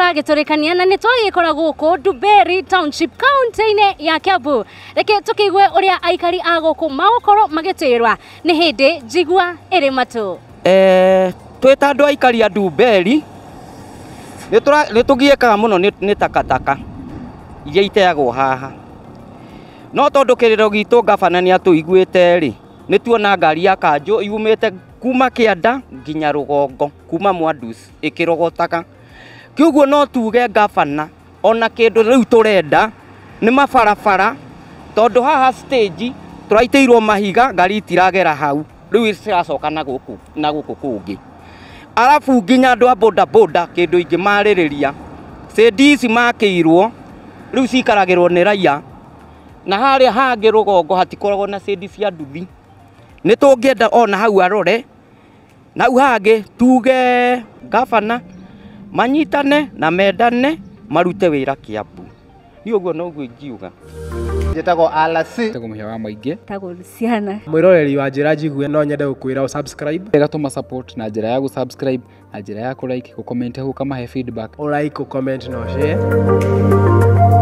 Tũragĩtũrĩkania na nĩ twagĩkora gũkũ Ndumberi Township kaunti-inĩ ya Kiambu. Reke tũkĩigue ũrĩa aikari a gũkũ magũkorwo magĩtĩrwa nĩ hĩndĩ njigua ĩrĩ matũ. Twĩ ta andũ aikari a Ndumberi nĩ tũgiĩkaga mũno nĩ takataka iria iteagwo haha, no tondũ kĩrĩro gitũ gabana nĩ atũiguĩte rĩ, nĩ tuona ngari ya kanjũ yumĩte kuma kĩanda nginya rũgongo kuma Mwandus ĩkĩrogotaga. Kĩũguo no tuge gabana ona kĩndũ rĩu tũrenda nĩ mabarabara, tondũ haha stage tũraitĩirwo mahiga, ngari itiragera hau, rĩu ciracoka na gũkũ na gũkũ kũngĩ. Arabu nginya andũ a boda boda kĩndũ ingĩmarĩrĩria, cĩndi ici makĩirwo rĩu cikaragĩrwo nĩ raia, na harĩa hangĩ rũgongo hatikoragwo na cĩndi cia nduthi. Nĩ tũngĩenda ona hau arore, na hau hangĩ tuge gabana manyitane na mendane marute wĩra Kiambu. Niĩ ũguo noguo ingiuga. Njĩtagwo RC. Njĩtagwo Mũhĩa wa Mũingĩ. Njĩtagwo Luciana. Mwĩroreri wa Njĩra Njigue, no nyende gũkwĩra ũ subscribe. Ĩgatũma support na njĩra ya gũ subscribe, na njĩra ya kũ like, gũ comment, gũkamahe feedback. Ũ like, ũ comment na ũ share.